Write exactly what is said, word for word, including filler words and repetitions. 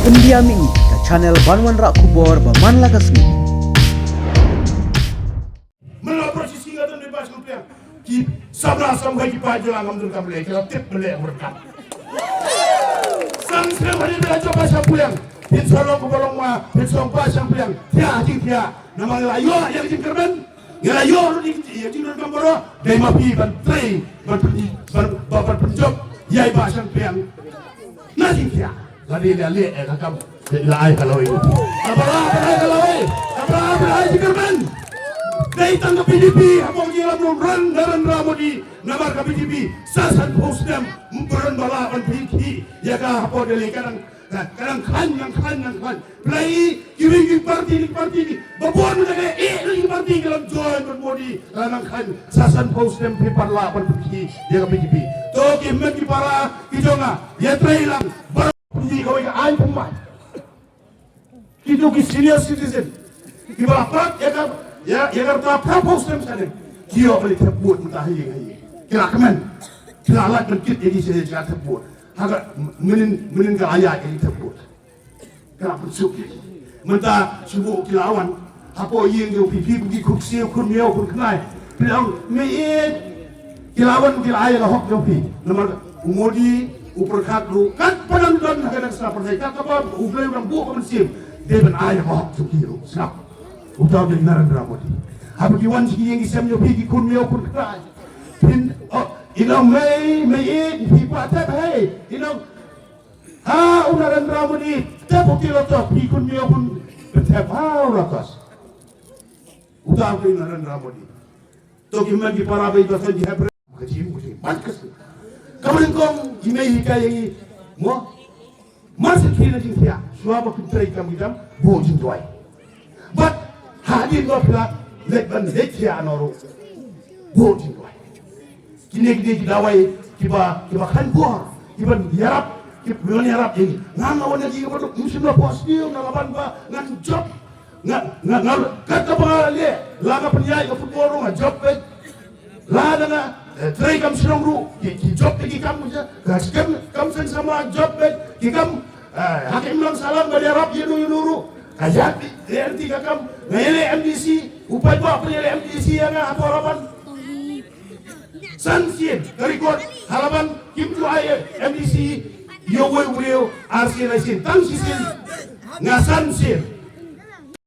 India Mini, ka channel ban wanrah khubor ba man la ka sngi. Mano proses singa dan bebas kumpiang. Ki sabra sambai ki pa jela ngam dun kam le, kila tip bele berkat. Sang sem hari bela coba sampiang. Pin solong ko bolong ma, pin song pa sampiang. Tia jing tia. Nama la yo yang jing kerben. Ngi la ïoh ruh ïa ki jingdon kam baroh, dei ma phi ban trei, ban pynjop, ban, ban, ban pynjop ïa i Bah Shangpliang. Na jingthiah la dei la leh ïa ka kam, la ai ka lawei. Ka ba la ban ai ka lawei, ka ba la ban ai jingkyrmen. Dei tang ka B J P hapoh jingïalam nongrim Narendra Modi, namar ka B J P sa san phew snem ym pynrem ba la ban pynkhih ïa ka hapoh Delhi. Ka dang Ka, ka dang khlaiñ, dang khlaiñ, dang khlaiñ. Pynlait ki ring ki parti ni, parti ni. Ba bun mynta ka eh ring ki parti ki lam join bad Modi. Ka dang khlaiñ sa san phew snem phi pat lah ban pynkhih ïa ka B J P. To ki hynmen ki para ki jong nga, ïa trei lang. Baroh pynkhih kawei ka aiñ pynmai. Kito ki senior citizen kiba la prak ïa ka, ïa, ïa ka rta phra phew snem shane. Ki ïoh ban leit thep vote mynta ha ïing ha ïing. Ki la kmen. Ki la lait ban kit ïa ki sha ïa ka thep vote. Ha ka mynnin, mynnin ka la ïaid ïa ki thep vote. Ka la pynsuk ïa ki. Mynta shu buh ki la wan hapoh ïing jong phi, phi ki khun ksiew, khun miaw, khun khnai. Phi la ong meiñ, ki la wan ki la ai ïa ka hok jong phi. Namar u Modi u pyrkhat ruh kat ba dang don ha ka nuksa pyrthei, kat kaba u Blei u dang buh ka mynsiem, dei ban ai ïa ka hok jong ki ruh. Sngap. Uta u dei Narendra Modi. Haba ki wan sha ki ïing ki sem jong phi ki khun miaw khun khnai, phin, oh, ina mei, meiñ, phi kwah thep hei, ina, ha u Narendra Modi, thep u ki lotos, phi khun miaw khun, thep ha u lotos. Uta u dei Narendra Modi. To ki hynmen ki para ba ïeit ba san, ki hep re ka jingim, ka jingim ban ka sngi. Ka ba nyngkong i mei i hikai ïa ngi, mo. Mar shen phi na jingthiah, shuwa ba phin trei kam ki kam, buh jingduwai. Bad hadien ba phi la leit ban leit thiah noh ruh, buh jingduwai. Kine ki dei ki dawai kiba, kiba khlaiñ bor, kiban ïarap, kiban ïarap ïa ngi. Nga nga wan na ki kaba duk, ym shym la phohsniew, nga la ban ba ngan jop. Nga, nga, nga, kat kaba nga la leh, la nga pynïaid ka football ruh nga jop beit. Lada nga, eh, trei kam shnong ruh, ki, ki jop beit ki kam, ka kam, kam seng samla jop beit ki kam, eh, ha ka imlang sahlang ba ïarap ïano ïano ruh. Ka ïaid beit leh lynti ka kam, nga ïaleh M D C, u paidbah pynïaleh M D C ïa nga hapoh Halaban. San sien ka record, Halaban kim ju ai M D C ïa uwei u briew ar sien lai sien, tang shisien nga san sien.